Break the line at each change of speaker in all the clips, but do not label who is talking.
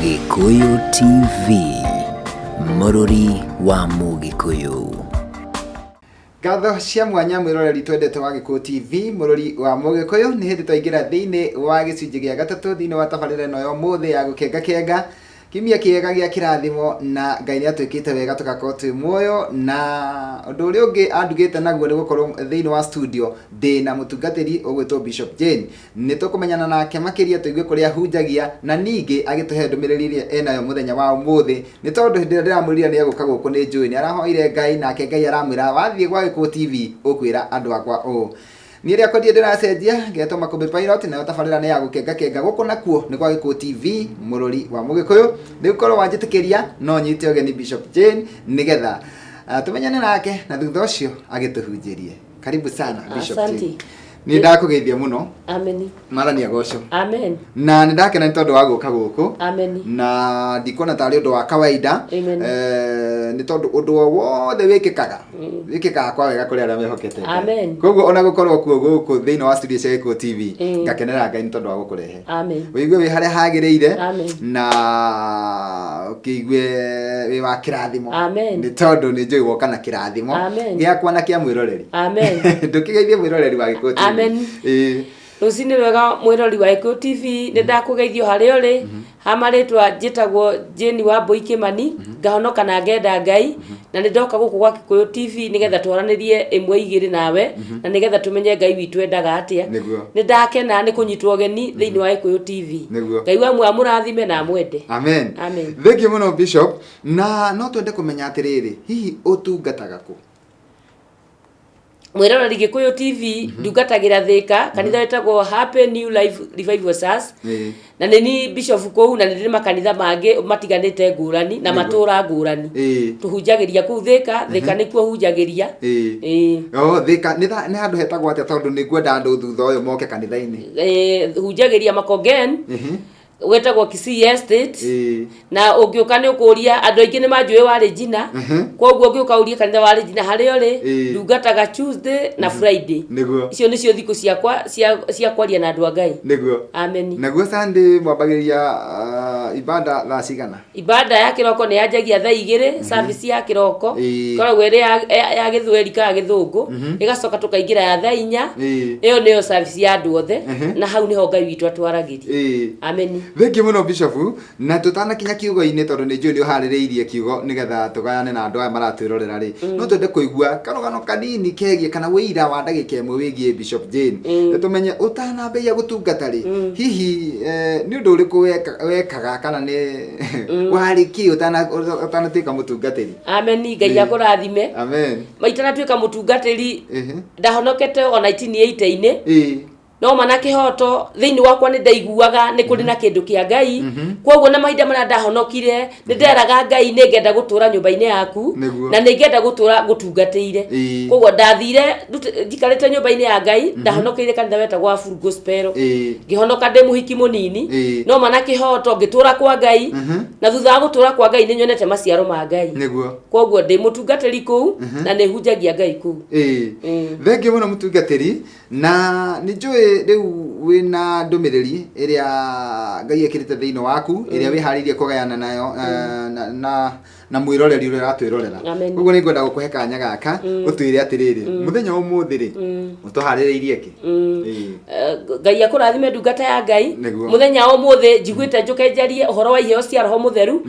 Gĩkũyũ TV, mũrũri wa Mũgĩkũyũ.
Ngatho cia mwanya mwĩroreri twendete wa Gĩkũyũ TV, mũrũri wa Mũgĩkũyũ. Nĩ hĩndĩ twaingĩra thĩinĩ wa gĩcunjĩ gĩa gatatũ thĩinĩ wa tabarĩra ĩno ya ũmũthĩ ya gũkenga kenga. Kiumia kĩega gĩa kĩrathimo na Ngai nĩ atwĩkĩte wega tũgakorwo twĩ muoyo. Na ũndũ ũrĩa ũngĩ andugĩte naguo nĩ gũkorwo thĩinĩ wa studio ndĩ na mũtungatĩri ũgwĩtwo Bishop Jane. Nĩ tũkũmenyana nake makĩria tũigue kũrĩa ahunjagia na ningĩ agĩtũhe ndũmĩrĩri ĩrĩa enayo mũthenya wa ũmũthĩ, nĩ tondũ hĩndĩ ĩrĩa ndĩramwĩrire nĩ egũka gũkũ nĩ njũĩ nĩ arahoire Ngai, nake Ngai aramwĩra wathiĩ gwa Gĩkũyũ TV ũkwĩra andũ akwa ũũ. Niĩ rĩakwa ndirĩ ndĩracenjia, ngetwo Makũmbĩ Pilot, nayo tabarĩra nĩ ya gũkengakenga gũkũ nakuo nĩ gwa Gĩkũyũ TV, mũrũri wa Mũgĩkũyũ. Rĩu korwo wanjĩtĩkĩria no nyite ũgeni Bishop Jane nĩgetha tũmenyane nake na thutha ũcio agĩtũhunjĩrie. Karibu sana Bishop Jane.
Asante.
Nĩ ndakũgeithia mũno.
Ameni.
Mwathani agocwo.
Amen.
Na nĩ ndakena nĩ tondũ wa gũka gũkũ.
Ameni.
Na ndikuona tarĩ ũndũ wa kawaida.
Amen.
Nĩ tondũ ũndũ o wothe wĩkĩkaga wĩkĩkaga kwa wega kũrĩ arĩa mehokete Ngai.
Amen.
Koguo ona gũkorwo kuo gũkũ thĩinĩ wa studio cia Gĩkũyũ TV, ngakenera Ngai nĩ tondũ wa gũkũrehe.
Amen.
Ũigue wĩ harĩa hagĩrĩire.
Amen.
Na ũkĩigue wĩ wa kĩrathimo.
Amen.
Nĩ tondũ nĩ njũĩ woka na kĩrathimo
Amen.
gĩakwa na kĩa mwĩroreri.
Amen.
Ndũkĩgeithie mwĩroreri wa Gĩkũyũ TV.
Amen.
Ĩĩ.
Rũcinĩ rwega mwĩrori wa Gĩkũyũ TV, nĩ ndakũgeithio harĩa ũrĩ. Ha marĩtwa njĩtagwo Jane Wambũi Kĩmani, ngahonoka na ngenda Ngai, na nĩ ndoka gũkũ gwa Gĩkũyũ TV nĩgetha twaranĩrie ĩmwe igĩrĩ nawe, na nĩgetha tũmenye Ngai witũ endaga atĩa.
Nĩguo.
Nĩ ndakena nĩ kũnyitwo ũgeni thĩinĩ wa Gĩkũyũ TV.
Nĩguo.
Ngai wa muoyo amũrathime na amwende.
Amen.
Amen.
Thank you mũno Bishop. Na no twende kũmenya atĩrĩrĩ, hihi ũtungataga kũ?
Mwĩroreri Gĩkũyũ TV, ndungatagĩra Thĩka, kanitha wĩtagwo Happy New Life Revival Church, na nĩ ni bishop kũu, na nĩ ndĩ makanitha mangĩ matiganĩte ngũrani na matũra ngũrani. Tũhunjagĩria kũu Thĩka. Thĩka nĩkuo hunjagĩria. Ĩĩ.
Oh, Thĩka nĩ handũ hetagwo atĩa, tondũ nĩ ngwenda andũ thutha ũyũ moke kanitha-inĩ?
Ĩĩ, hunjagĩria Makongen, wĩtagwo Kisii Estate. Na ũngĩũka nĩ ũkũria, andũ aingĩ nĩ manjũĩ wa Regina, koguo ũngĩũka ũrie kanitha wa Regina harĩa ũrĩ. Ndungataga Tuesday na Friday. Icio nĩcio thikũ ciakwa cia kwaria na andũ a Ngai. Ameni.
Naguo Sunday mwambagĩrĩria ibada thaa cigana?
Ibada ya kĩroko nĩ yanjagia thaa 2, service ya kĩroko ĩkoragwo ĩrĩ ya Gĩthweri kana Gĩthũngũ, ĩgacoka tũkaingĩra ya thaa 4. Ĩyo nĩyo service ya andũ othe, na hau nĩho Ngai witũ atwaragĩria. Ameni.
Thengiũ mũno Bishop, na tũtanakinya kiugo-inĩ, tondũ nĩ njũĩ nĩ ũharĩrĩirie kiugo nĩgetha tũgayane na andũ aya maratwĩrorera rĩ, no twende kũigua karũgano kanini kegiĩ kana wĩira wa ndagĩka ĩmwe wĩgiĩ Bishop Jane. Tũmenye ũtanambĩrĩria gũtungata rĩ, hihi nĩ ũndũ ũrĩkũ wekaga kana nĩ warĩ kĩ ũtanatuĩka mũtungatĩri?
Ameni. Ngai akũrathime.
Amen.
Maitanatuĩka mũtungatĩri, ndahonokete o 1980-inĩ. No ma na kĩhoto thĩinĩ wakwa nĩ ndaiguaga nĩ kũrĩ na kĩndũ kĩa Ngai. Koguo na mahinda marĩa ndahonokire, nĩ nderaga Ngai nĩ ngenda gũtũra nyũmba-inĩ yaku, na nĩ ngenda gũtũra ngũtungatĩire. Koguo ndathire njikarĩte nyũmba-inĩ ya Ngai, ndahonokeire kanitha wetagwo wa Full Gospel. Ngĩhonoka ndĩ mũhiki mũnini. No ma na kĩhoto ngĩtũra kwa Ngai, na thutha wa gũtũra kwa Ngai nĩ nyonete maciaro ma Ngai. Koguo ndĩ mũtungatĩri kũu na nĩ hunjagia Ngai kũu.
Thengiũ mũno mũtungatĩri. Na nĩ njũĩ rĩu wĩna ndũmĩrĩri ĩrĩa Ngai ekĩrĩte thĩinĩ waku, ĩrĩa wĩharĩirie kũgayana nayo na mwĩroreri ũrĩa ũratwĩrorera.
Amen.
Koguo nĩ ngwenda gũkũhe kanya gaka ũtwĩre atĩrĩrĩ, mũthenya wa ũmũthĩ rĩ, ũtũharĩrĩirie kĩ?
Ngai akũrathime ndungata ya Ngai.
Nĩguo.
Mũthenya wa ũmũthĩ njiguĩte njũke njarie ũhoro wa iheo cia Roho Mũtheru,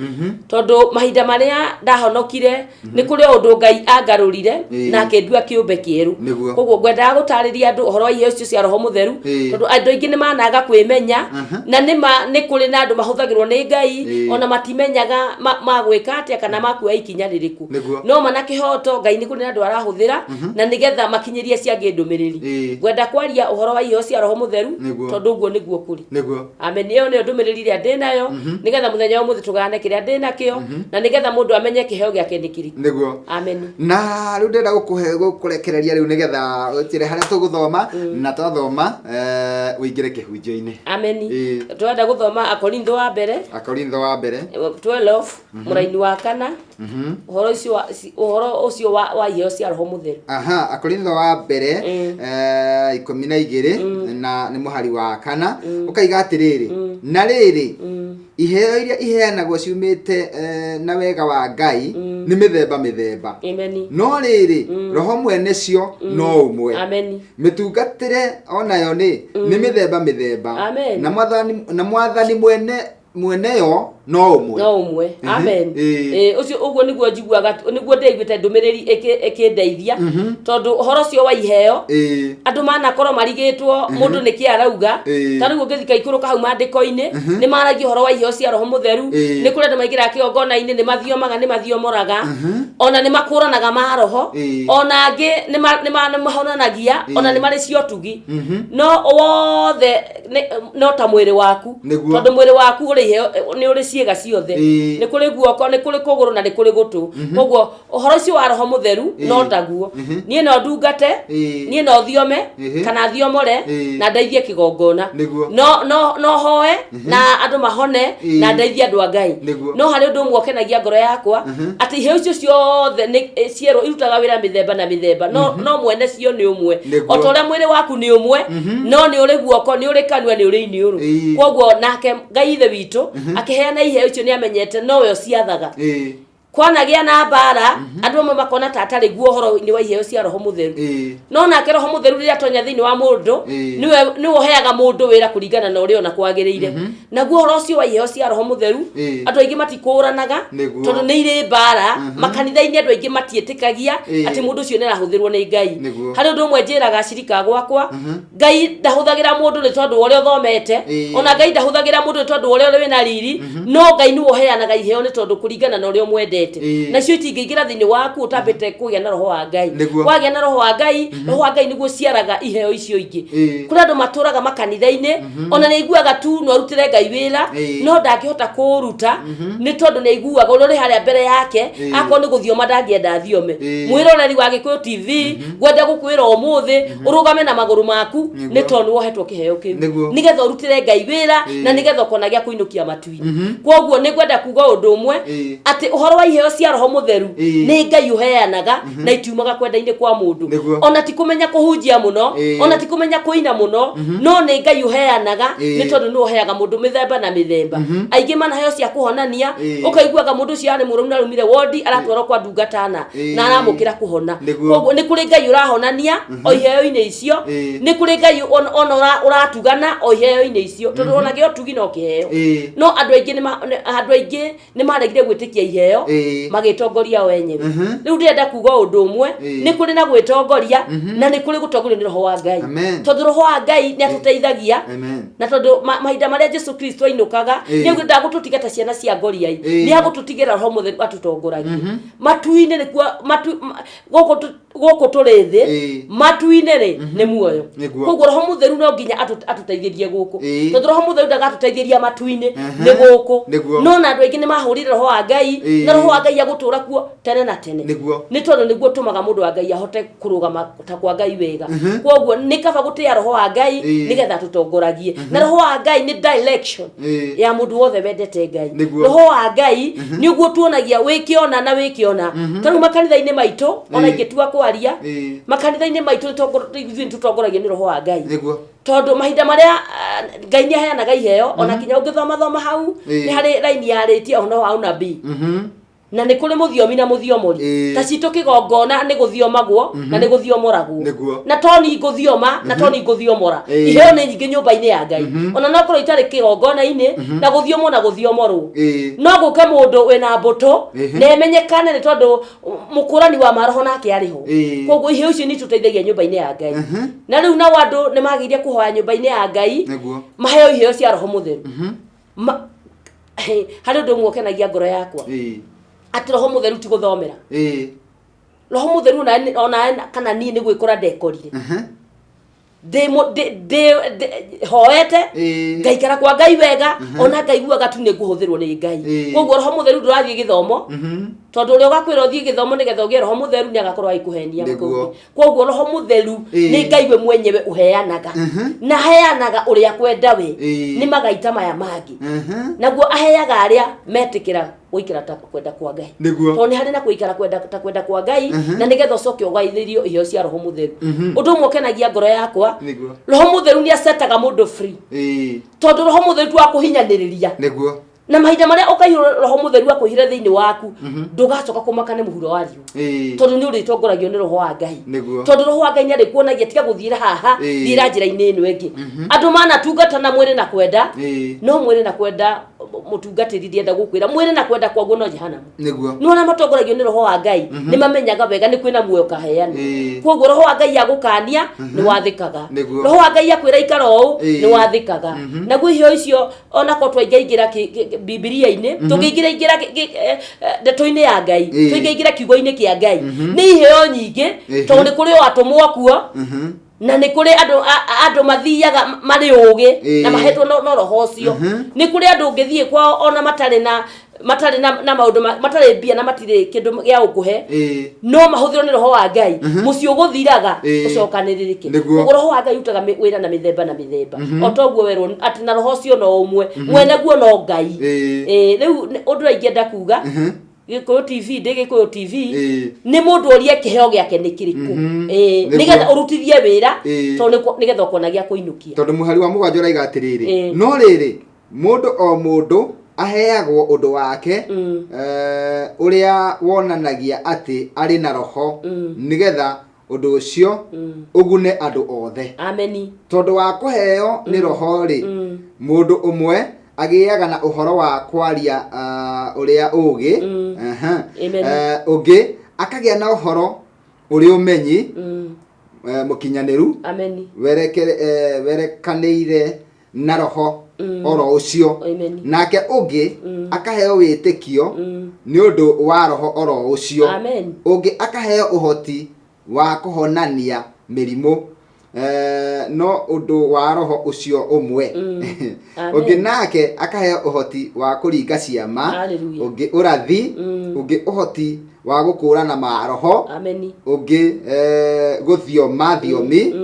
tondũ mahinda marĩa ndahonokire nĩ kũrĩ o ũndũ Ngai angarũrire na akĩndua kĩũmbe kĩerũ. Koguo ngwendaga gũtarĩria andũ ũhoro wa iheo icio cia Roho Mũtheru, tondũ andũ aingĩ nĩ managa kwĩmenya, na nĩ ma nĩ kũrĩ na andũ mahũthagĩrwo nĩ Ngai ona matimenyaga magwĩka atĩa kana makuoya ikinya rĩrĩkũ. No ma na kĩhoto Ngai nĩ kũrĩ na andũ arahũthĩra na nĩgetha makinyĩrie ciangĩ ndũmĩrĩri. Ngwenda kwaria ũhoro wa iheo cia Roho Mũtheru, tondũ ũguo nĩguo kũrĩ. Amen. Ĩyo nĩyo ndũmĩrĩri ĩrĩa ndĩ nayo, nĩgetha mũthenya wa ũmũthĩ tũgayane kĩrĩa ndĩ nakĩo, na nĩgetha mũndũ amenye kĩheo gĩake nĩ kĩrĩkũ. Amen.
Na rĩu ndĩrenda gũkũhe gũkũrekereria rĩu nĩgetha ũnjĩre harĩa tũgũthoma, na twathoma ũingĩre kĩhunjio-inĩ.
Amen. Tũrenda gũthoma Akorintho wa mbere.
Akorintho wa mbere.
12, mũraini wa kana. Ũhoro ũcio wa, ũhoro ũcio wa iheo cia Roho Mũtheru.
Aha, Akorintho wa mbere, 12 na nĩ mũhari wa kana, ũkaiga atĩrĩrĩ, na rĩrĩ, Iheo iria iheanagwo ciumĩte na wega wa Ngai nĩ mĩthemba mĩthemba.
Ameni.
No rĩrĩ, Roho mwene cio no ũmwe.
Ameni.
Mĩtungatĩre onayo nĩ nĩ mĩthemba mĩthemba.
Amen.
Na mwathani na mwathani mwene mwene yo no ũmwe.
No ũmwe. Amen. Ũcio ũguo nĩguo njiguaga, nĩguo ndĩiguĩte ndũmĩrĩri ĩkĩndeithia, tondũ ũhoro ũcio wa iheo, andũ manakorwo marigĩtwo mũndũ nĩkĩ arauga. Ta rĩu ũngĩthika ikũrũka hau maandĩko-inĩ, nĩ maragia ũhoro wa iheo cia Roho Mũtheru. Nĩ kũrĩ andũ maingĩraga kĩgongona-inĩ, nĩ mathiomaga, nĩ mathiomoraga, ona nĩ makũranaga maroho, ona angĩ nĩ mahonanagia, ona nĩ marĩ cia ũtugi. No wothe no ta mwĩrĩ waku. Tondũ mwĩrĩ waku ũrĩ iheo, nĩ ũrĩ ciĩga ciothe. Nĩ kũrĩ guoko, nĩ kũrĩ kũgũrũ, na nĩ kũrĩ gũtũ. Koguo ũhoro ũcio wa Roho Mũtheru no taguo. Niĩ no ndungate, niĩ no thiome, kana thiomore, na ndeithie kĩgongona. No no no hoe na andũ mahone, na ndeithie andũ a Ngai. No harĩ ũndũ ũmwe ũkenagia ngoro yakwa, atĩ iheo icio ciothe nĩ cierwo irutaga wĩra mĩthemba na mĩthemba, no no mwene cio nĩ ũmwe. O ta ũrĩa mwĩrĩ waku nĩ ũmwe, no nĩ ũrĩ guoko, nĩ ũrĩ kanua, nĩ ũrĩ iniũrũ. Koguo nake Ngai Ithe witũ akĩheana iheo icio nĩ amenyete nowe ũciathaga. Kwanagĩa na mbara, andũ amwe makona ta atarĩ guo ũhoro-inĩ wa iheo cia Roho Mũtheru. No nake Roho Mũtheru rĩrĩa atonya thĩinĩ wa mũndũ, nĩwe nĩwe ũheaga mũndũ wĩra kũringana na ũrĩa ona kwagĩrĩire. Naguo ũhoro ũcio wa iheo cia Roho Mũtheru, andũ aingĩ matikũranaga, tondũ nĩ irĩ mbara. Makanitha-inĩ andũ aingĩ matiĩtĩkagia atĩ mũndũ ũcio nĩ arahũthĩrwo nĩ Ngai. Harĩ ũndũ ũmwe njĩraga acirika gwakwa, Ngai ndahũthagĩra mũndũ nĩ tondũ wa ũrĩa ũthomete, ona Ngai ndahũthagĩra mũndũ nĩ tondũ wa ũrĩa wĩna riri, no Ngai nĩwe ũheanaga iheo nĩ tondũ kũringana na ũrĩa ũmwendete. Nacio itingĩingĩra thĩinĩ waku ũtambĩte kũgĩa na Roho wa Ngai. Wagĩa na Roho wa Ngai, Roho wa Ngai nĩguo ũciaraga iheo icio ingĩ. Kũrĩ andũ matũraga makanitha-inĩ, ona nĩ aiguaga tu no arutĩre Ngai wĩra, no ndangĩhota kũũruta nĩ tondũ nĩ aiguaga ũrĩa ũrĩ harĩa mbere yake, akorwo nĩ gũthioma ndangĩenda athiome. Mwĩroreri wa Gĩkũyũ TV, ngwenda gũkwĩra ũmũthĩ ũrũgame na magũrũ maku, nĩ tondũ nĩ wohetwo kĩheo kĩu nĩgetha ũrutĩre Ngai wĩra, na nĩgetha ũkona gĩa kũinũkia matu-inĩ. Kwoguo nĩ ngwenda kuga ũndũ ũmwe, atĩ ũhoro wa iheo cia Roho Mũtheru nĩ Ngai ũheanaga, na itiumaga kwenda-inĩ kwa mũndũ. Ona ti kũmenya kũhunjia mũno, ona ti kũmenya kũina mũno, no nĩ Ngai ũheanaga, nĩ tondũ nĩwe ũheaga mũndũ mĩthemba na mĩthemba. Aingĩ manaheo cia kũhonania, ũkaiguaga mũndũ ũcio arĩ mũrwaru na araumire wondi, aratwarwo kwa ndungata na na aramũkĩra kũhona. Koguo nĩ kũrĩ Ngai ũrahonania o iheo-inĩ icio, nĩ kũrĩ Ngai ona ũratugana o iheo-inĩ icio, tondũ ona kĩo ũtugi no kĩheo. No andũ aingĩ andũ aingĩ nĩ maregire gwĩtĩkia iheo, magĩtongoria o enyewe. Rĩu ndĩrenda kuga ũndũ ũmwe, nĩ kũrĩ na gwĩtongoria, na nĩ kũrĩ gũtongorio nĩ Roho wa Ngai. Tondũ Roho wa Ngai nĩ atũteithagia. Na tondũ mahinda marĩa Jesu Kristo ainũkaga, nĩ augire ndagũtũtiga ta ciana cia ngoriai, nĩ agũtũtigĩra Roho Mũtheru atũtongoragie matu-inĩ. Nĩkuo matu gũkũ gũkũ tũrĩ thĩ, matu-inĩ rĩ nĩ muoyo. Koguo Roho Mũtheru no nginya atũteithĩrie gũkũ, tondũ Roho Mũtheru ndagatũteithĩria matu-inĩ, nĩ gũkũ. No na andũ aingĩ nĩ mahũrire Roho wa Ngai, na Roho wa Ngai agũtũra kuo tene na tene, nĩ tondũ nĩguo ũtũmaga mũndũ wa Ngai ahote kũrũgama ta kwa Ngai wega. Koguo nĩ kaba gũtĩa Roho wa Ngai nĩgetha atũtongoragie, na Roho wa Ngai nĩ direction ya mũndũ wothe wendete Ngai. Roho wa Ngai nĩ ũguo tuonagia wĩkĩona na wĩkĩona. Ta rĩu makanitha-inĩ maitũ, ona ingĩtua kwaria, makanitha-inĩ maitũ ithuĩ nĩ tũtongoragio nĩ Roho wa Ngai, tondũ mahinda marĩa Ngai nĩ aheanaga iheo, ona kinya ũngĩthomathoma hau, nĩ harĩ raini yarĩtie ũhoro wa ũnabii, na nĩ kũrĩ mũthiomi na mũthiomori. Ta citũ kĩgongona nĩ gũthiomagwo na nĩ gũthiomoragwo. Na to ni ngũthioma na to ni ngũthiomora. Iheo nĩ nyingĩ nyũmba-inĩ ya Ngai, ona no korwo itarĩ kĩgongona-inĩ, na gũthiomwo na gũthiomorwo. No gũke mũndũ wĩna mbũtũ na emenyekane, nĩ tondũ mũkũrani wa maroho nake arĩ ho. Koguo iheo icio nĩ itũteithagia nyũmba-inĩ ya Ngai. Na rĩu nao andũ nĩ magĩrĩire kũhoya nyũmba-inĩ ya Ngai maheo iheo cia Roho Mũtheru. Harĩ ũndũ ũmwe ũkenagia ngoro yakwa, atĩ Roho Mũtheru ti gũthomera. Roho Mũtheru ona kana niĩ nĩ gwĩkora ndekorire ndĩ hoete, ngaikara kwa Ngai wega, ona ngaiguaga tu nĩ ngũhũthĩrwo nĩ Ngai. Koguo Roho Mũtheru ndũrathiĩ gĩthomo, tondũ ũrĩa ũgakwĩra ũthiĩ gĩthomo nĩgetha ũgĩe Roho Mũtheru nĩ agakorwo agĩkũhenia. Koguo Roho Mũtheru nĩ Ngai we mwenyewe ũheanaga, na aheanaga ũrĩa kwenda we. Nĩ magaita maya mangĩ, naguo aheaga arĩa metĩkĩra gũikara ta kwenda kwa Ngai. Tondũ nĩ harĩ na gũikara kwenda ta kwenda kwa Ngai, na nĩgetha ũcoke ũgaithĩrio iheo cia Roho Mũtheru. Ũndũ ũmwe ũkenagia ngoro yakwa, Roho Mũtheru nĩ acetaga mũndũ free, tondũ Roho Mũtheru ti wa kũhinyanĩrĩria. Na mahinda marĩa ũkaihũra Roho Mũtheru akũihĩre thĩinĩ waku, ndũgacoka kũmaka nĩ mũhuro wa riũa, tondũ nĩ ũrĩtongoragio nĩ Roho wa Ngai. Tondũ Roho wa Ngai nĩ arĩkuonagia tiga gũthiĩra haha, thiĩra njĩra-inĩ ĩno ĩngĩ. Andũ manatungata na mwĩrĩ na kwenda, no mwĩrĩ na kwenda, mũtungatĩri ndienda gũkwĩra, mwĩrĩ na kwenda kwaguo no jehanamu. Nĩ arĩa matongoragio nĩ Roho wa Ngai nĩ mamenyaga wega nĩ kwĩna muoyo kaheanwo. Koguo Roho wa Ngai agũkania, nĩ wathĩkaga. Roho wa Ngai akwĩra ikara ũũ, nĩ wathĩkaga. Naguo iheo icio, ona korwo twaingaingĩra Bibilia-inĩ, tũngĩingĩra ingĩra ndeto-inĩ ya Ngai, tũingĩingĩra kiugo-inĩ kĩa Ngai, nĩ iheo nyingĩ, tondũ nĩ kũrĩ o atũmwo kuo, na nĩ kũrĩ andũ andũ mathiaga marĩ ũgĩ na mahetwo no roho ũcio. Nĩ kũrĩ andũ ũngĩthiĩ kwao ona matarĩ na matarĩ na maũndũ matarĩ mbia na matirĩ kĩndũ gĩa gũkũhe, no mahũthĩrwo nĩ Roho wa Ngai, mũciĩ ũgũthiraga ũcokanĩrĩrĩke. Koguo Roho wa Ngai ũrutaga wĩra na mĩthemba na mĩthemba, o toguo werwo atĩ na roho ũcio no ũmwe, mwene guo no Ngai. Rĩu ũndũ ũrĩa ingĩenda kuga, Gĩkũyũ TV, ndĩ Gĩkũyũ TV, nĩ mũndũ orie kĩheo gĩake nĩ kĩrĩkũ. Nĩgetha ũrutithie wĩra, tondũ nĩgetha ũkona gĩa kũinũkia.
Tondũ mũhari wa 7 ũraiga atĩrĩrĩ, no rĩrĩ, mũndũ o mũndũ aheagwo ũndũ wake ũrĩa wonanagia atĩ arĩ na roho, nĩgetha ũndũ ũcio ũgune andũ othe.
Ameni.
Tondũ wa kũheo nĩ roho rĩ, mũndũ ũmwe agĩaga na ũhoro wa kwaria ũrĩa ũũgĩ, aha.
Amen.
Ũngĩ akagĩa na ũhoro ũrĩ ũmenyi mũkinyanĩru,
Ameni.
werekanĩire na roho oro ũcio.
Amen.
Nake ũngĩ akaheo wĩtĩkio nĩ ũndũ wa roho oro ũcio.
Amen.
Ũngĩ akaheo ũhoti wa kũhonania mĩrimũ, no ũndũ wa roho ũcio ũmwe.
Amen.
Ũngĩ nake akaheo ũhoti wa kũringa ciama,
Hallelujah.
ũngĩ ũrathi, ũngĩ ũhoti wa gũkũũrana maroho,
Ameni.
ũngĩ gũthioma thiomi,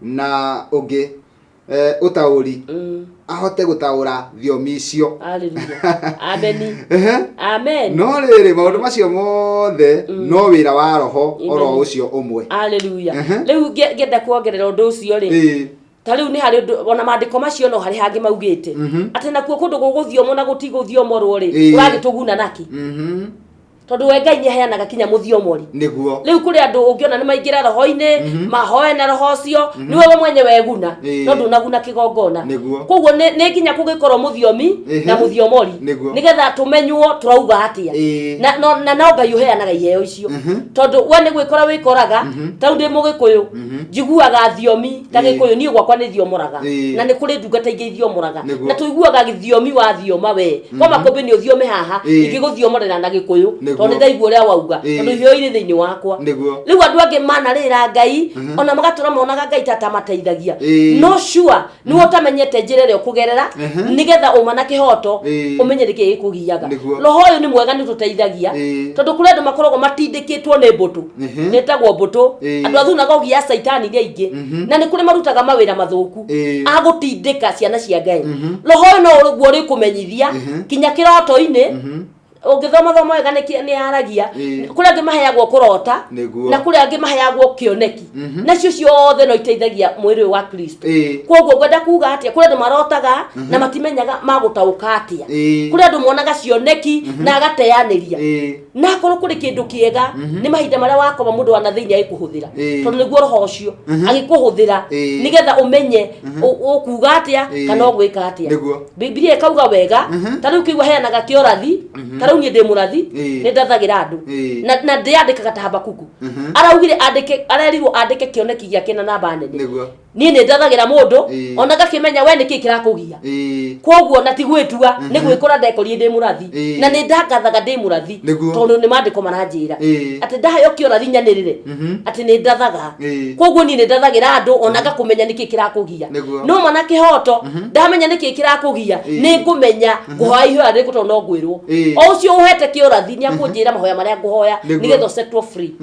na ũngĩ ũtaũri, ahote gũtaũra thiomi icio.
Hallelujah. Ameni. Amen.
No rĩrĩ, maũndũ macio mothe no wĩra wa roho oro ũcio ũmwe.
Hallelujah. Rĩu ngĩenda kuongerera ũndũ ũcio rĩ, ta rĩu nĩ harĩ ũndũ ona maandĩko macio no harĩ hangĩ maugĩte atĩ nakuo kũndũ gũgũthiomwo na gũtigũthiomorwo rĩ, ũragĩtũguna nakĩ? Tondũ we Ngai nĩ aheanaga kinya mũthiomori. Rĩu kũrĩ andũ ũngĩona nĩ maingĩra roho-inĩ, mahoe na roho ũcio, nĩwe we mwenye weguna, no ndũnaguna kĩgongona. Koguo nĩ nginya kũgĩkorwo mũthiomi na mũthiomori, nĩgetha tũmenywo tũrauga atĩa. Na no, na no Ngai ũheanaga iheo icio, tondũ we nĩ gwĩkora wĩkoraga. Ta rĩu ndĩ Mũgĩkũyũ, njiguaga thiomi ta Gĩkũyũ, niĩ gwakwa nĩ thiomoraga, na nĩ kũrĩ ndungata ingĩ ithiomoraga, na tũiguaga gĩthiomi wathioma we kwa makũmbĩ nĩ ũthiome haha, ingĩgũthiomorera na Gĩkũyũ, tondũ nĩ ndaigua ũrĩa wauga, tondũ iheo irĩ thĩinĩ wakwa. Rĩu andũ angĩ manarĩra Ngai, ona magatũra monaga Ngai ta atamateithagia, no sure nĩwe ũtamenyete njĩra ĩrĩa ũkũgerera nĩgetha ũma na kĩhoto, ũmenye nĩkĩ gĩkũgiaga. Roho ũyũ nĩ mwega, nĩ ũtũteithagia, tondũ kũrĩ andũ makoragwo matindĩkĩtwo nĩ mbũtũ, nĩtagwo mbũtũ, andũ a thunagogi ya Caitani nĩ aingĩ, na nĩ kũrĩ marutaga mawĩra mathũku agũtindĩka ciana cia Ngai. Roho ũyũ no ũguo ũrĩkũmenyithia kinya kĩroto-inĩ. Ũngĩthoma thoma wega, nĩ yaragia. Kũrĩ angĩ maheagwo kũrota, na kũrĩ angĩ maheagwo kĩoneki, nacio ciothe no iteithagia mwĩrĩ ũyũ wa Kristo. Koguo ngwenda kuga atĩa? Kũrĩ andũ marotaga na matimenyaga magũtaũka atĩa. Kũrĩ andũ monaga cioneki na agateanĩria. Na akorwo kũrĩ kĩndũ kĩega, nĩ mahinda marĩa wakoma mũndũ wa na thĩinĩ agĩkũhũthĩra, tondũ nĩguo roho ũcio agĩkũhũthĩra nĩgetha ũmenye ũkuga atĩa kana ũgwĩka atĩa. Bibilia ĩkauga wega, ta rĩu kĩu aheanaga kĩorathi. Ta rĩu niĩ ndĩ mũrathi, nĩ ndathagĩra andũ, na ndĩandĩkaga ta Habakuku araugire andĩke, arerirwo andĩke kĩoneki gĩake na namba nene. Niĩ nĩ ndathagĩra mũndũ, ona ngakĩmenya we nĩkĩ kĩrakũgia. Koguo na ti gwĩtua, nĩ gwĩkora ndekorire ndĩ mũrathi, na nĩ ndangathaga ndĩ mũrathi, tondũ nĩ maandĩko maranjĩra atĩ ndaheo kĩorathi nyanĩrĩre atĩ nĩ ndathaga. Koguo niĩ nĩ ndathagĩra andũ ona ngakũmenya nĩkĩ kĩrakũgia. No ma na kĩhoto, ndamenya nĩkĩ kĩrakũgia, nĩ ngũmenya ngũhoya ihoya rĩrĩkũ, tondũ no ngwĩrwo. O ũcio ũhete kĩorathi nĩ akũnjĩra mahoya marĩa ngũhoya nĩgetha ũsetwo free.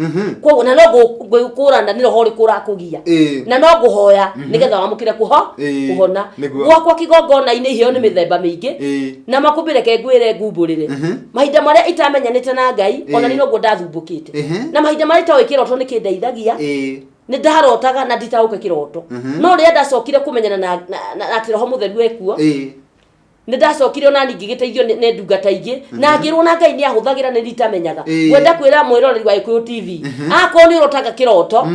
Koguo na no ngũkũrana nĩ roho ũrĩkũ ũrakũgia, na no ngũhoya nĩgetha wamũkĩre kũhona. Gwakwa kĩgongona-inĩ iheo nĩ mĩthemba mĩingĩ. Na makũmbĩ, reke ngwĩre, ngumbũrĩre, mahinda marĩa itamenyanĩte na Ngai, ona nĩ noguo ndathumbũkĩte. Na mahinda marĩa itoĩ kĩroto nĩ kĩndeithagia, nĩ ndarotaga na nditaũke kĩroto. No rĩrĩa ndacokire kũmenyana na atĩ Roho Mũtheru ekuo, Nĩ ndacokire onani ngĩgĩteithio nĩ ndungata ingĩ na ngĩrwo na Ngai nĩ ahũthagĩra nĩ nditamenyaga. Ngwenda kwĩra mwĩroreri wa Gĩkũyũ TV, akorwo nĩ ũrotaga kĩroto,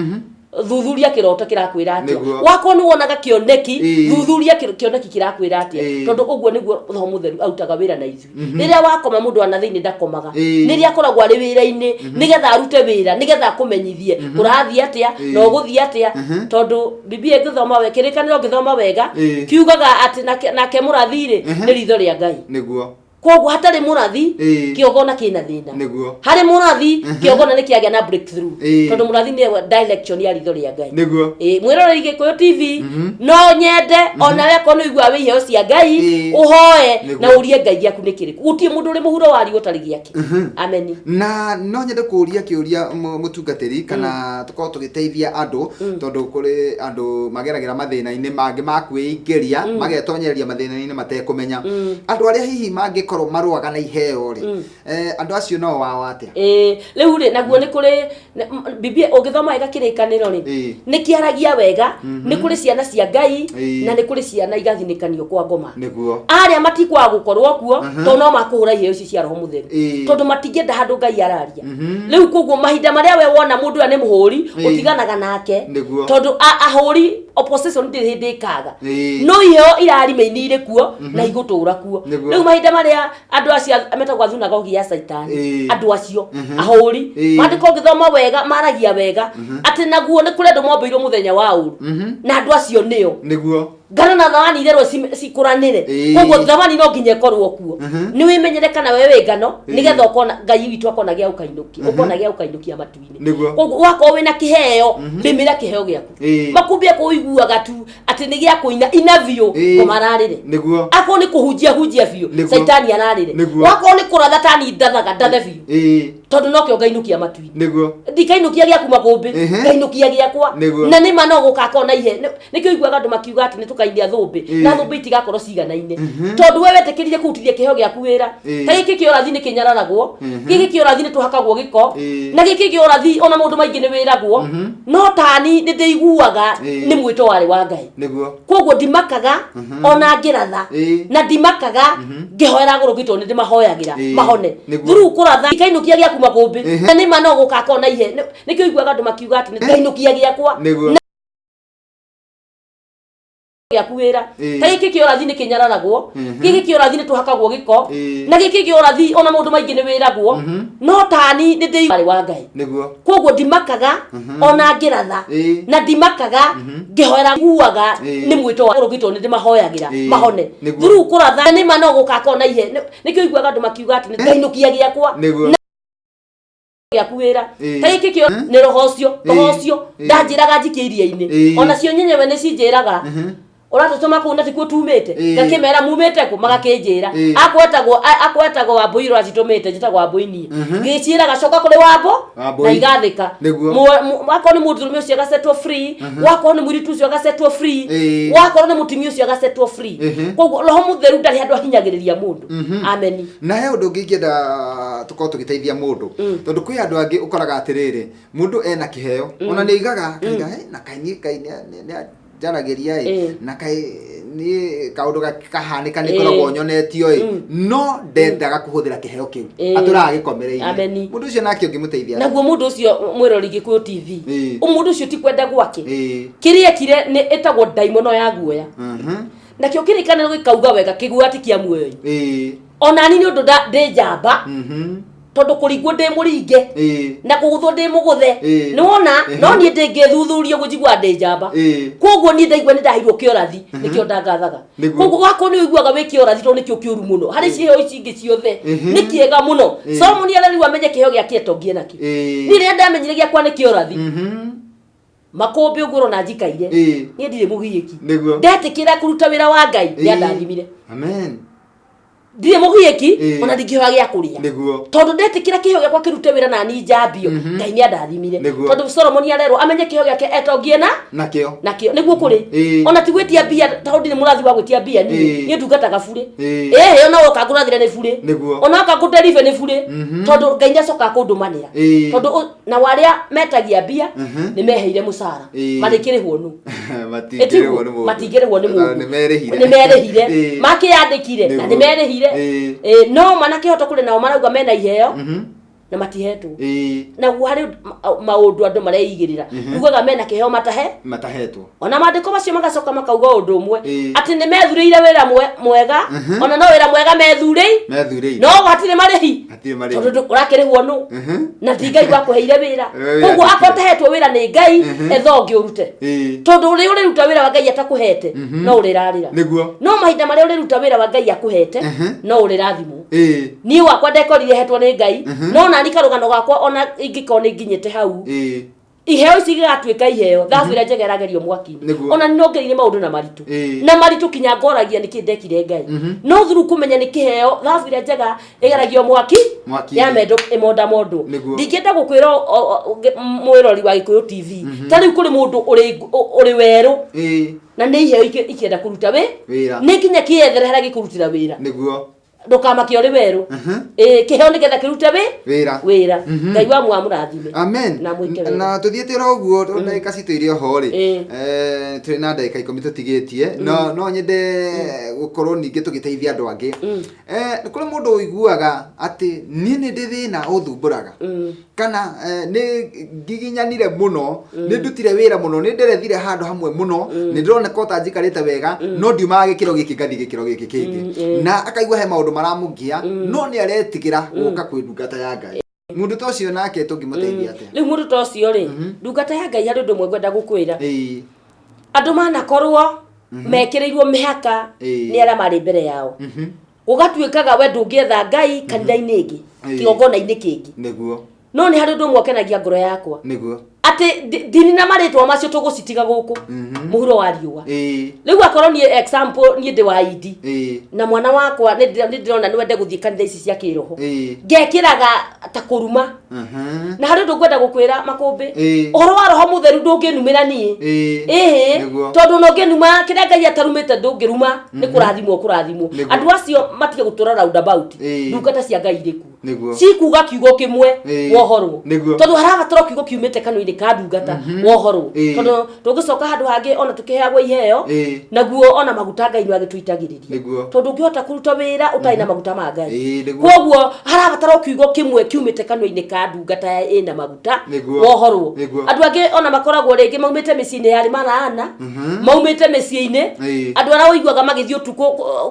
thuthuria kĩroto kĩrakwĩra atĩa. Wakorwo nĩ wonaga kĩoneki, thuthuria kĩoneki kĩrakwĩra atĩa, tondũ ũguo nĩguo Roho Mũtheru arutaga wĩra na ithuĩ. Rĩrĩa wakoma, mũndũ wa na thĩinĩ ndakomaga, nĩrĩa akoragwo arĩ wĩra-inĩ nĩgetha arute wĩra, nĩgetha akũmenyithie kũrathiĩ atĩa na ũgũthiĩ atĩa, tondũ Biblia ĩngĩthoma we kĩrĩkanĩro ũngĩthoma wega, kiugaga atĩ nake mũrathi-rĩ nĩ ritho rĩa Ngai. Koguo hatarĩ mũrathi, kĩogona kĩna thĩna. Harĩ mũrathi, kĩogona nĩ kĩagĩa na breakthrough, tondũ mũrathi nĩwe direction ya ritho rĩa Ngai. Mwĩroreri Gĩkũyũ TV, no nyende onawe akorwo nĩ ũiguaga wĩ iheo cia Ngai, ũhoe na ũrie Ngai gĩaku nĩ kĩrĩkũ. Gũtirĩ mũndũ ũrĩ mũhuro wa riũa ũtarĩ gĩake. Ameni.
Na no nyende kũria kĩũria, mũtungatĩri, kana tũkorwo tũgĩteithia andũ, tondũ kũrĩ andũ mageragĩra mathĩna-inĩ mangĩ ma kwĩingĩria, magetonyereria mathĩna-inĩ matekũmenya. Andũ arĩa hihi mangĩkorwo marũaga na iheo rĩ, andũ acio no wao atĩa?
Ĩĩ, rĩu rĩ, naguo nĩ kũrĩ Biblia ũngĩthoma wega kĩrĩkanĩro rĩ, nĩ kĩaragia wega nĩ kũrĩ ciana cia Ngai na nĩ kũrĩ ciana igathinĩkanio kwa ngoma. Arĩa matikwaga gũkorwo kuo, tondũ no makũhũra iheo ici cia Roho Mũtheru, tondũ matingĩenda handũ Ngai araria. Rĩu koguo mahinda marĩa we wona mũndũ ũyũ nĩ mũhũri, ũtiganaga nake, tondũ ahũri opposition ndĩrĩ hĩndĩ ĩkaga. No iheo irarime-inĩ irĩ kuo na igũtũra kuo. Rĩu mahinda marĩa andũ acio metagwo athunagogi ya Caitani, andũ acio ahũri, maandĩko ũngĩthoma wega maragia wega atĩ naguo nĩ kũrĩ andũ mombĩirwo mũthenya wa ũru, na andũ acio nĩo ngano na thawani irerwo cikũranĩre. Koguo thawani no nginya ĩkorwo kuo. Nĩ wĩmenyere kana we wĩ ngano, nĩgetha ũkona Ngai witũ akona gĩa ũkainũkia, ũkona gĩa ũkainũkia matu-inĩ. Koguo wakorwo wĩna kĩheo, rĩmĩra kĩheo gĩaku. Makumbia kũ ũiguaga tu atĩ nĩ gĩa kũina, ina biũ, ngoma ararĩre. Akorwo nĩ kũhunjia, hunjia biũ, Caitani ararĩre. Wakorwo nĩ kũratha, tani ndathaga, ndathe biũ, tondũ nokĩo ngainũkia matu-inĩ. Ndikainũkia gĩaku makũmbĩ, ngainũkia gĩakwa. Na nĩma no gũgakorwo na ihe nĩkĩo iguaga andũ makiuga atĩ nĩ tũkainia thũmbĩ, na thũmbĩ itigakorwo ciganaine, tondũ we wetĩkĩrire kũrutithia kĩheo gĩaku wĩra. Ta gĩkĩ kĩa ũrathi nĩ kĩnyararagwo, gĩkĩ kĩa ũrathi nĩ tũhakagwo gĩko, na gĩkĩ kĩa ũrathi ona maũndũ maingĩ nĩ wĩragwo. No tani nĩ ndĩiguaga nĩ mwĩto warĩ wa Ngai. Koguo ndimakaga ona ngĩratha, na ndimakaga ngĩhoera agũrũki, tondũ nĩ ndĩmahoyagĩra mahone. Through kũratha ikainũkia gĩaku makũmbĩ. Na nĩma no gũgakorwo na ihe nĩkĩo iguaga andũ makiuga atĩ ngainũkia gĩakwa gĩaku wĩra. Ta gĩkĩ kĩa ũrathi nĩ kĩnyararagwo, gĩkĩ kĩa ũrathi nĩ tũhakagwo gĩko, na gĩkĩ kĩa ũrathi ona maũndũ maingĩ nĩ wĩragwo. No tani nĩ ndĩiguaga wa Ngai. Koguo ndimakaga ona ngĩratha, na ndimakaga ngĩhoera iguaga nĩ mwĩto wa ũrũki, tondũ nĩ ndĩmahoyagĩra mahone through kũratha. Nĩma no gũgakorwo na ihe nĩkĩo iguaga andũ makiuga atĩ ngainũkia gĩakwa gĩaku wĩra. Ta gĩkĩ kĩo nĩ roho ũcio, roho ũcio ndanjĩraga njikie iria-inĩ. Onacio nyenyewe nĩ cinjĩraga, ũratũtũma kũu na tikuo tumĩte. Ngakĩmera mumĩte kũ, magakĩnjĩra. Akwetagwo Wambũi, ũracitũmĩte njĩtagwo Wambũi niĩ. Ngĩciĩraga coka kũrĩ Wambo,
Wambũi.
Na igathĩka. Wakorwo nĩ mũndũrũme ũcio agasetwo free, wakorwo nĩ mũirĩtu ũcio agasetwo free, wakorwo nĩ mũtumia ũcio agasetwo free. Koguo Roho Mũtheru ndarĩ handũ ahinyagĩrĩria mũndũ. Ameni.
Na he ũndũ ũngĩ ingĩenda tũkorwo tũgĩteithia mũndũ, tondũ kwĩ andũ angĩ ũkoraga atĩrĩrĩ, mũndũ ena kĩheo, ona nĩ aigaga akaiga, "Hey, na kaĩ niĩ Ngai nĩ njaragĩria ĩ, na kaĩ niĩ kaũndũ kahanĩka nĩ ngoragwo nyonetio ĩ," no ndendaga kũhũthĩra kĩheo kĩu, atũraga gĩkomereirie.
Ameni.
Mũndũ ũcio nake ũngĩmũteithia atĩa?
Naguo mũndũ ũcio, mwĩrori Gĩkũyũ TV, mũndũ ũcio ti kwenda gwake. Kĩrĩa ekire nĩ ĩtagwo ndaimono ya guoya. Nakĩo kĩrĩkanĩro gĩkauga wega kĩguoya ti kĩa muoyo-inĩ. Onani nĩ ũndũ ndĩ njamba, tondũ kũringwo ndĩ mũringe, na kũgũthwo ndĩ mũgũthe. Nĩ wona? No niĩ ndĩngĩthuthuria ũguo njiguaga ndĩ njamba. Koguo niĩ ndaigua nĩ ndaheirwo kĩorathi, nĩkĩo ndangathaga. Koguo wakorwo nĩ ũiguaga wĩ kĩorathi, tondũ nĩkĩo kĩũru mũno harĩ ciĩheo ici ingĩ ciothe, nĩ kĩega mũno. Solomoni arerirwo amenye kĩheo gĩake etongie nakĩo. Niĩ rĩrĩa ndamenyire gĩakwa nĩ kĩorathi, makũmbĩ ũguo ũrona njikaire, niĩ ndirĩ mũgiĩki. Ndetĩkĩra kũruta wĩra wa Ngai, nĩ andathimire.
Amen.
Ndirĩ mũgiĩki. Ona ndingĩhoya gĩa kũrĩa. Tondũ ndetĩkĩra kĩheo gĩakwa kĩrute wĩra na niĩ njambio, Ngai nĩ andathimire. Tondũ Solomoni arerwo amenye kĩheo gĩake etongie na
nakĩo.
Nakĩo nĩguo kũrĩ. Ona ti gwĩtia mbia, tondũ ndirĩ mũrathi wa gwĩtia mbia niĩ. Niĩ ndungataga burĩ. Ĩhĩ, ona woka ngũrathĩre nĩ burĩ. Ona woka ngũdeliver nĩ burĩ, tondũ Ngai nĩ acokaga kũndũmanĩra. Tondũ nao arĩa metagia mbia nĩ meheire mũcara. Marĩkĩrĩhwo nũ?
Matingĩrĩhwo nĩ mũndũ.
Matingĩrĩhwo nĩ mũndũ.
Nĩ merĩhire.
Nĩ merĩhire. Makĩyandĩkire na nĩ merĩhire. No mana kĩhoto kũrĩ nao marauga mena iheo na matihetwo. Naguo harĩ maũndũ andũ mareigĩrĩra ugaga mena kĩheo matahe
matahetwo.
Ona maandĩko macio magacoka makauga ũndũ ũmwe, atĩ nĩ methurĩire wĩra mwega, ona no wĩra mwega methurĩi
methurĩire,
no hatirĩ marĩhi.
Hatirĩ marĩhi.
Tondũ ũrakĩrĩhwo nũ na ti Ngai wakũheire wĩra?
Wĩra
Koguo
wĩra.
akorwo ũtahetwo wĩra nĩ Ngai, etha ũngĩ ũrute, tondũ ũrĩa ũrĩruta wĩra wa Ngai atakũhete no ũrĩrarĩra. No mahinda marĩa ũrĩruta wĩra wa Ngai akũhete no ũrĩrathimwo. Niĩ wakwa ndekorire hetwo nĩ Ngai, no nani karũgano gakwa ona ingĩkorwo nĩ nginyĩte hau, iheo ici igatuĩka iheo, thabu ĩrĩa njega ĩragerio mwaki-inĩ. Ona nĩ nongereire maũndũ na maritũ na maritũ kinya ngoragia nĩkĩ ndekire Ngai, no thuru kũmenya nĩ kĩheo, thabu ĩrĩa njega ĩgeragio mwaki.
Mwaki-inĩ.
Ya mendo ĩmondamondwo. Ndingĩenda gũkwĩra mwĩrori wa Gĩkũyũ TV, ta rĩu kũrĩ mũndũ ũrĩ werũ na nĩ iheo ikĩenda kũruta wĩ
Wĩra.
Nĩ nginya kĩethere harĩa gĩkũrutĩra wĩra. Ndũkamake ũrĩ werũ. Ĩĩ, kĩheo nĩgetha kĩrute wĩ
wĩra.
Wĩra. Ngai wa mwamũrathime
Amen.
na mwĩke wega.
Na tũthiĩte oro ũguo, tondũ ndagĩka citũ irĩ oho rĩ, tũrĩ na ndagĩka 10 tũtigĩtie, no nyende gũkorwo ningĩ tũgĩteithia andũ angĩ. Nĩ kũrĩ mũndũ ũiguaga atĩ niĩ nĩ ndĩ thĩna ũthumbũraga, kana nĩ ngiginyanire mũno, nĩ ndutire wĩra mũno, nĩ nderethire handũ hamwe mũno, nĩ ndĩroneka ota njikarĩte wega, no ndiumaga gĩkĩro gĩkĩ ngathiĩ gĩkĩro gĩkĩ kĩngĩ, na akaigua he maũndũ maramũgia, no nĩ aretigĩra gũka kwĩ ndungata ya Ngai. Mũndũ ta ũcio nake tũngĩmũteithia atĩa?
Rĩu mũndũ ta ũcio rĩ, ndungata ya Ngai, harĩ ũndũ ũmwe ngwenda gũkwĩra. Andũ manakorwo mekĩrĩirwo mĩhaka nĩ arĩa marĩ mbere yao, gũgatuĩkaga we ndũngĩetha Ngai kanitha-inĩ ĩngĩ, kĩgongona-inĩ kĩngĩ. No nĩ harĩ ũndũ ũmwe ũkenagia ngoro yakwa, atĩ ndini na marĩtwa macio tũgũcitiga gũkũ mũhuro wa riũa. Rĩu akorwo niĩ, example, niĩ ndĩ wa indi na mwana wakwa nĩ ndĩrona nĩ wende gũthiĩ kanitha ici cia kĩroho, ngekĩraga ta kũruma. Na harĩ ũndũ ngwenda gũkwĩra makũmbĩ, ũhoro wa Roho Mũtheru ndũngĩnumĩra niĩ. Ĩhĩ. Tondũ ona ũngĩnuma kĩrĩa Ngai atarumĩte ndũngĩruma, nĩ kũrathimwo kũrathimwo. Andũ acio matige gũtũra roundabout. Ndungata cia Ngai irĩ kuo cikuga kiugo kĩmwe, wohorwo. Tondũ harabatara kiugo kiumĩte kanua-inĩ ka ndungata, wohorwo. Tondũ tũngĩcoka handũ hangĩ ona tũkĩheagwo iheo, naguo ona maguta Ngai nĩ agĩtũitagĩrĩria. Tondũ ũngĩhota kũruta wĩra ũtarĩ na maguta ma Ngai? Koguo harabatara o kiugo kĩmwe kiumĩte kanua-inĩ ka ndungata ĩna maguta, wohorwo. Andũ angĩ ona makoragwo rĩngĩ maumĩte mĩciĩ-inĩ yarĩ maraana, maumĩte mĩciĩ-inĩ, andũ arĩa ũiguaga magĩthiĩ ũtukũ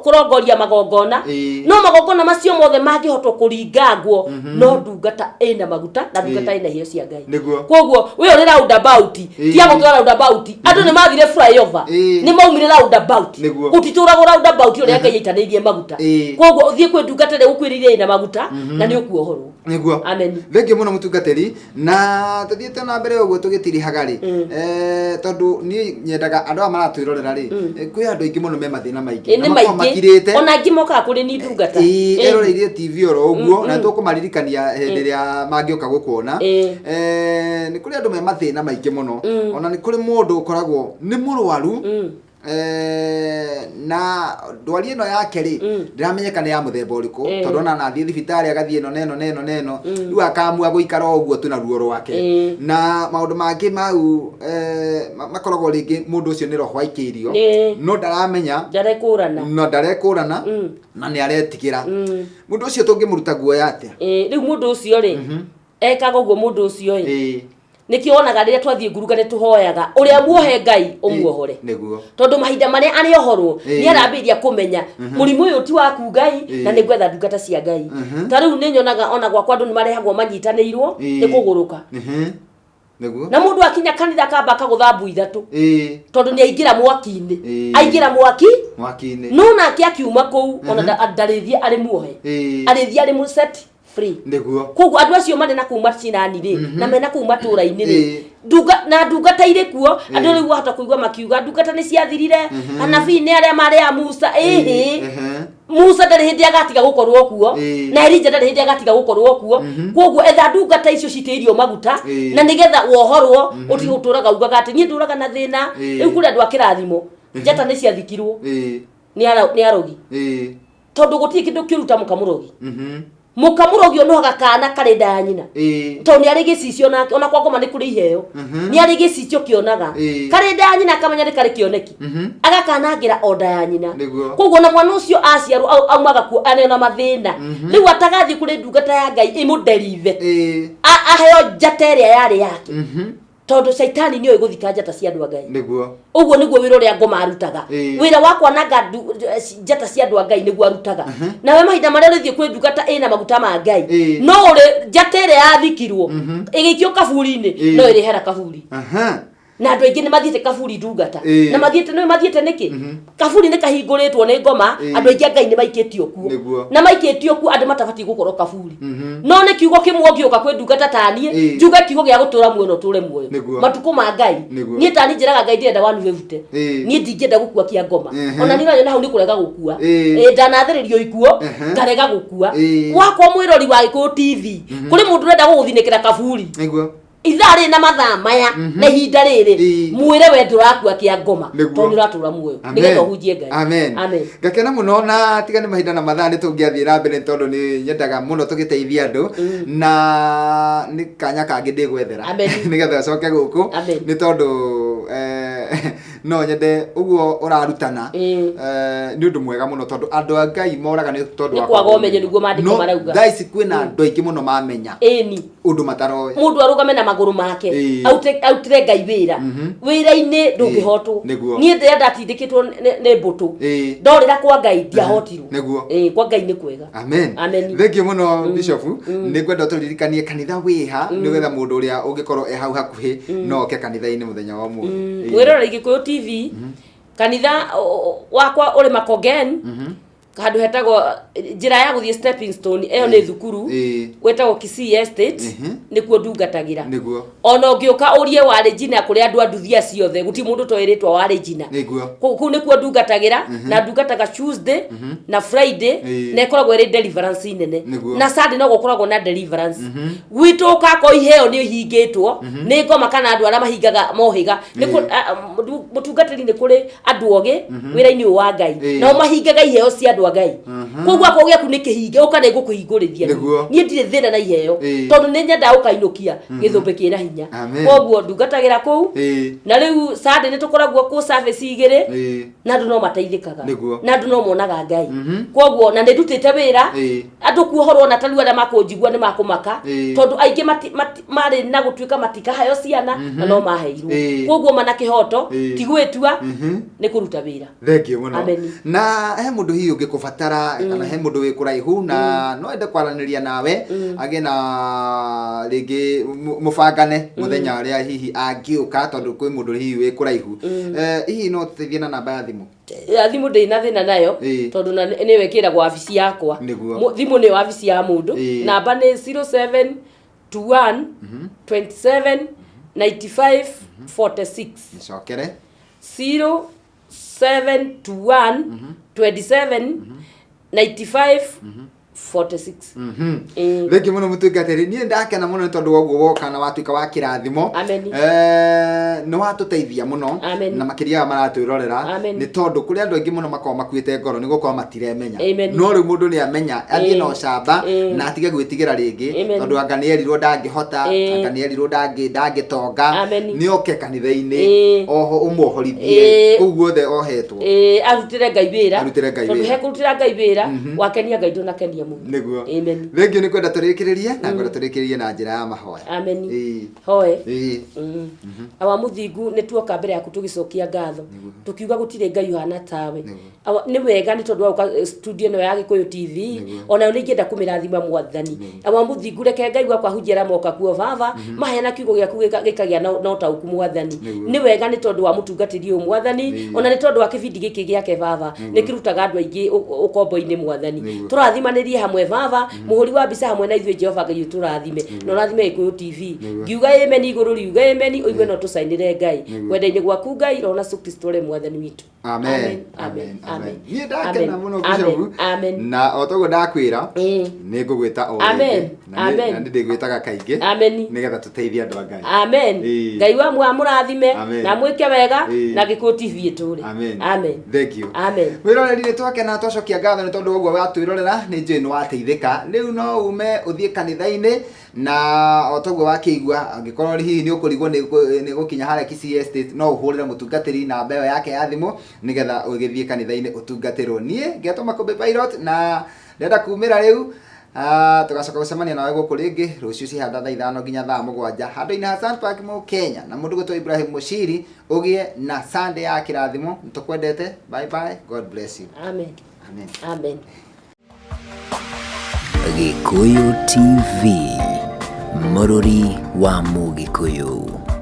kũrongoria magongona. No magongona macio mothe mangĩhotwo kũringangwo no ndungata ĩna maguta na ndungata ĩna iheo cia Ngai. Koguo we ũrĩ roundabout, tia gũtũra roundabout. Andũ nĩ mathire flyover, nĩ maumire roundabout. Gũtitũragwo roundabout ũrĩa Ngai aitanĩirie maguta. Koguo ũthiĩ kwĩ ndungata ĩrĩa ũkwĩrĩire ĩna maguta na nĩ ũkuohorwo. Amen.
Thengiũ mũno mũtungatĩri, na tũthiĩte na mbere ũguo tũgĩtirihaga rĩ, tondũ niĩ nyendaga andũ aya maratwĩrorera rĩ, kwĩ andũ aingĩ mũno me mathĩna maingĩ
na
nĩ makoragwo
maingĩ
makirĩte.
Ona angĩ mokaga kũrĩ ni ndungata.
Eroreirie TV oro ũguo, na tũkũmaririkania hĩndĩ ĩrĩa mangĩũka gũkuona. Nĩ kũrĩ andũ me mathĩna maingĩ mũno, ona nĩ kũrĩ mũndũ ũkoragwo nĩ mũrwaru, na ndwari ĩno yake rĩ, ndĩramenyeka nĩ ya mũthemba ũrĩkũ, tondũ ona nathiĩ thibitarĩ agathiĩ ĩno na ĩno na ĩno na ĩno, rĩu akamua gũikara o ũguo tu na ruo rwake. Na maũndũ mangĩ mau, makoragwo rĩngĩ mũndũ ũcio nĩ roho aikĩirio, no ndaramenya,
Ndarekũrana.
Na ndarekũrana, na nĩ aretigĩra. Mũndũ ũcio tũngĩmũruta guoya atĩa?
Rĩu mũndũ ũcio rĩ, ekaga ũguo mũndũ ũcio ĩ, nĩkĩo wonaga rĩrĩa twathiĩ nguruga nĩ tũhoyaga ũrĩa muohe Ngai ũmuohore. Tondũ mahinda marĩa arĩohorwo, nĩ arambĩrĩria kũmenya mũrimũ ũyũ ti waku Ngai, na nĩ ngwetha ndungata cia Ngai. Ta rĩu nĩ nyonaga ona gwakwa andũ nĩ marehagwo manyitanĩirwo nĩ kũgũrũka. Na mũndũ akinya kanitha akamba akagũtha mbu ithatũ, tondũ nĩ aingĩra mwaki-inĩ. Aingĩra mwaki
mwaki-inĩ.
No nake akiuma kũu ona ndarĩthiĩ arĩ muohe, arĩthiĩ arĩ mu set free. Koguo andũ acio marĩ na kũu macinani rĩ, na mena kũu matũra-inĩ rĩ, Ndunga, na ndungata irĩ kuo andũ rĩu wahota kũigua makiuga ndungata nĩ ciathirire, anabii nĩ arĩa marĩ a Musa. Ĩhĩ, Musa ndarĩ hĩndĩ agatiga gũkorwo kuo, na Elija ndarĩ hĩndĩ agatiga gũkorwo kuo. Koguo etha ndungata icio citĩirio maguta, na nĩgetha wohorwo, ũtige gũtũraga ugaga atĩ niĩ ndũraga na thĩna. Rĩu kũrĩ andũ a kĩrathimo, njata nĩ ciathikirwo nĩ arogi, tondũ gũtirĩ kĩndũ kĩũru ta mũkamũrogi. Mũkamũrogi ũnohaga kana karĩ nda ya nyina, tondũ nĩ arĩ gĩcicio nake. Ona kwa ngoma nĩ kũrĩ iheo. Nĩ arĩ gĩcicio kĩonaga karĩ nda ya nyina, akamenya nĩ karĩ kĩoneki, agakanangĩra o nda ya nyina. Koguo na mwana ũcio aciarwo aumaga kuo arĩ na mathĩna. Rĩu atagathiĩ kũrĩ ndungata ya Ngai ĩmũnderithe, aheo njata ĩrĩa yarĩ yake, tondũ caitani nĩoĩ gũthika njata cia andũ a Ngai. Ũguo nĩguo wĩra ũrĩa ngoma arutaga. Wĩra wa kwananga njata cia andũ a Ngai nĩguo arutaga. Nawe mahinda marĩa ũrĩthiĩ kwĩ ndungata ĩna maguta ma Ngai, no ũrĩ njata ĩrĩa yathikirwo ĩgĩikio kaburi-inĩ, no ĩrĩhera kaburi. Na andũ aingĩ nĩ mathiĩte kaburi ndungata. Na mathiĩte, nĩ mathiĩte nĩkĩ? Kaburi nĩ kahingũrĩtwo nĩ ngoma. Andũ aingĩ a Ngai nĩ maikĩtio kuo. Na maikĩtio kuo andũ matabatiĩ gũkorwo kaburi. No nĩ kiugo kĩmwe ũngĩũka kwĩ ndungata ta niĩ, njuge kiugo gĩa gũtũra muoyo na ũtũre muoyo matukũ ma Ngai. Niĩ tani njĩraga Ngai ndĩrenda wanubebute. Niĩ ndingĩenda gũkua kĩa ngoma. Ona niĩ ũranyona hau nĩ kũrega gũkua. Ndanathĩrĩrio ikuo, ngarega gũkua. Wakwa mwĩrori wa Gĩkũyũ TV, kũrĩ mũndũ ũrenda gũgũthinĩkĩra kaburi ithaa rĩrĩ na mathaa maya na ihinda rĩrĩ, mwĩre we ndũrakua kĩa ngoma, tondũ nĩ ũratũra muoyo nĩgetha ũhunjie Ngai.
Amen.
Amen.
Ngakena mũno, na tiga nĩ mahinda na mathaa nĩ tũngĩathiĩ na mbere, tondũ nĩ nyendaga mũno tũgĩteithia andũ, na nĩ kanya kangĩ ndĩgwethera nĩgetha ũcoke gũkũ. Nĩ tondũ no nyende ũguo ũrarutana. Nĩ ũndũ mwega mũno, tondũ andũ a Ngai moraga nĩ tondũ
Nĩ
wa
kwaga ũmenyo, nĩguo maandĩko
No
marauga.
thaa ici kwĩna andũ aingĩ mũno mamenya ũndũ mataroĩ.
Mũndũ arũgame na magũrũ make, arutĩre Ngai wĩra. Wĩra-inĩ ndũngĩhotwo. Niĩ ndĩrĩa ndatindĩkĩtwo nĩ mbũtũ, ndorĩra kwa Ngai ndiahotirwo. Kwa Ngai nĩ kwega.
Amen.
Amen.
Thengiũ mũno, Bishop. Nĩ ngwenda ũtũririkanie kanitha wĩha, nĩgetha mũndũ ũrĩa ũngĩkorwo e hau hakuhĩ no oke kanitha-inĩ mũthenya wa ũmũthĩ.
Mwĩroreri Gĩkũyũ TV, kanitha wakwa ũrĩ Makongen, handũ hetagwo njĩra ya gũthiĩ Stepping Stone, ĩyo nĩ thukuru, gwĩtagwo Kisii Estate. Nĩkuo ndungatagĩra. Ona ũngĩũka ũrie wa Regina kũrĩ andũ a nduthia ciothe, gũtirĩ mũndũ ũtoĩ rĩtwa wa Regina. Kũu nĩkuo ndungatagĩra, na ndungataga Tuesday na Friday, na ĩkoragwo ĩrĩ deliverance nene. Na Sunday no gũkoragwo na deliverance. Gwitũ ũkakorwo iheo nĩ ihingĩtwo nĩ ngoma kana andũ arĩa mahingaga mohĩga. Mũtungatĩri, nĩ kũrĩ andũ ogĩ wĩra-inĩ ũyũ wa Ngai, nao mahingaga iheo cia andũ a Ngai. Koguo akorwo gĩaku nĩ kĩhinge, ũka nĩ ngũkũhingũrĩria. Niĩ ndirĩ thĩna na iheo, tondũ nĩ nyendaga ũkainũkia gĩthũmbĩ kĩna hinya. Koguo ndungatagĩra kũu. Na rĩu Sunday nĩ tũkoragwo kũ service igĩrĩ, na andũ no mateithĩkaga, na andũ no monaga Ngai. Koguo na nĩ ndutĩte wĩra andũ kuohorwo, na tarĩu arĩa makũnjigua nĩ makũmaka, tondũ aingĩ marĩ na gũtuĩka matikahayo ciana, na no maheirwo. Koguo mana kĩhoto ti gwĩtua, nĩ kũruta wĩra.
Thengiũ mũno.
Amen.
Na he mũndũ hihi ũngĩkũbatara, kana he mũndũ wĩ kũraihu na no ende kwaranĩria nawe, agĩe na rĩngĩ mũbangane mũthenya ũrĩa hihi angĩũka, tondũ kwĩ mũndũ hihi wĩ kũraihu. Hihi no tũteithie na namba ya thimũ?
Ya thimũ ndĩ na thĩna nayo, tondũ na nĩyo ĩkĩragwo wabici yakwa. Thimũ nĩyo wabici ya mũndũ. Namba nĩ 0721 27 95 46.
Nĩcokere.
0721 27 95 46.
Thengiũ mũno, mũtungatĩri. Niĩ ndakena mũno nĩ tondũ wa ũguo woka na watuĩka wa kĩrathimo.
Amen.
Nĩ watũteithia mũno.
Amen.
Na makĩria aya maratwĩrorera.
Amen.
Nĩ tondũ kũrĩ andũ aingĩ mũno makoragwo makuĩte ngoro nĩ gũkorwo matiremenya.
Amen.
No rĩu mũndũ nĩ amenya athiĩ na ũcamba na atige gwĩtigĩra rĩngĩ, tondũ anga nĩ erirwo ndangĩhota, anga nĩ erirwo ndangĩtonga.
Amen.
Nĩ oke kanitha-inĩ, oho ũmuohorithie kũu guothe ohetwo.
Arutĩre Ngai wĩra.
Arutĩre Ngai
Tondũ
wĩra.
he kũrutĩra Ngai wĩra, wakenia Ngai ndũnakenia mũndũ. Amen.
Thengiũ. Nĩ kwenda tũrĩkĩrĩrie, na ngwenda tũrĩkĩrĩrie na njĩra ya mahoya.
Amen. Hoe. Awa mũthingu, nĩ tuoka mbere yaku tũgĩcokia ngatho, tũkiuga gũtirĩ Ngai ũhana tawe. Awa, nĩ wega nĩ tondũ wa gũka studio ĩno ya Gĩkũyũ TV, onayo nĩ ingĩenda kũmĩrathima, Mwathani. Awa mũthingu, reke Ngai wakwa hunjia arĩa moka kuo, Baba, maheana kiugo gĩaku gĩkagĩa na ũtaũku, Mwathani. Nĩ wega nĩ tondũ wa mũtungatĩri ũyũ, Mwathani, ona nĩ tondũ wa kĩbindi gĩkĩ gĩake, Baba, nĩ kĩrutaga andũ aingĩ ũkombo-inĩ, Mwathani. Tũrathimanĩria. Tũteithie hamwe baba, mũhũri wa mbica hamwe na ithuĩ. Jehova Ngai, ũtũrathime na ũrathime Gĩkũyũ TV. Ngiuga amen, igũrũ riuga amen, ũigue no tũcainĩre Ngai kwenda-inĩ gwaku Ngai, Roho na Yesu Kristo ũrĩ Mwathani witũ.
Amen.
Amen, amen.
Niĩ ndakena
Amen.
mũno, Bishop.
Amen, amen.
Na o toguo ndakwĩra, nĩ ngũgwĩta o
Amen.
rĩngĩ. Na
Amen.
na nĩ ndĩgwĩtaga kaingĩ
Amen.
nĩgetha tũteithie andũ a Ngai.
Amen. Ngai wa mũrathime
Amen.
na mwĩke wega na Gĩkũyũ TV ĩtũre.
Amen.
Amen.
Thank you.
Amen.
Mwĩroreri, nĩ twakena, twacokia ngatho nĩ tondũ ũguo watwĩrorera. Nĩ njũĩ nĩ wateithĩka. Rĩu no ume ũthiĩ kanitha-inĩ, na o toguo wakĩigua, angĩkorwo hihi nĩ ũkũrigwo nĩ gũkinya harĩa Kisii Estate, no ũhũrĩre mũtungatĩri namba ĩyo yake ya thimũ nĩgetha ũgĩthiĩ kanitha-inĩ ũtungatĩrwo. Niĩ ngetwo Makũmbĩ Pilot na ndenda kumĩra rĩu. Ah, tũgacoka gũcemania nawe gũkũ rĩngĩ rũciũ cihanda thaa 5 nginya thaa 7 handũ-inĩ ha Sun Park Mall Kenya, na mũndũ gwĩtwo Ibrahim Mushiri. Ũgĩe na Sunday ya kĩrathimo. Nĩtũkwendete. Bye bye, God bless you.
Amen.
Amen.
Amen.
Gĩkũyũ TV, mũrũri wa Mũgĩkũyũ.